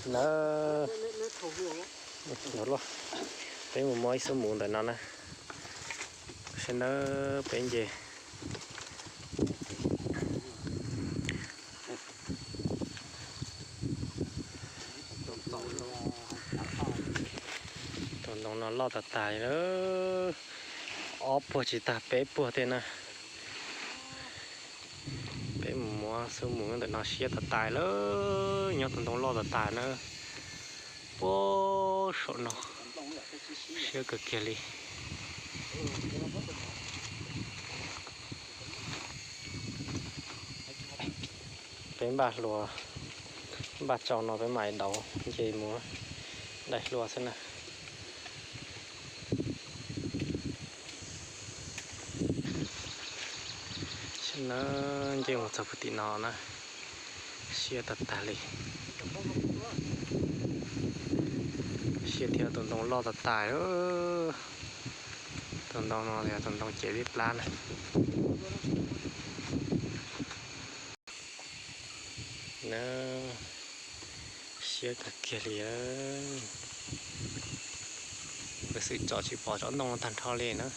Na, peb mus muab ib xub mus ntawm no na, saib na, peb nce. Tus ntoo no loj tas tas li lawm, ob puag tsis tag peb puag tej na. Peb mus muab xub mus ntawm no siab tas tas lawm, nyob tus ntoo loj tas tas na. Puag saum no siab kawg kiag li. Peb npaj hlua, npaj tsau no peb mam li dauv nce mus daim hlua xwb na. Saib na, nce mus txog puag tim no na, siab tag tag li. Siab thiab tus ntoo loj tas tas. Tus ntoo no yog tus ntoo cev lib plab na. Na, siab kawg kiag li. Kuv xwm txom tsis pom tsob ntoo tag nrho li na.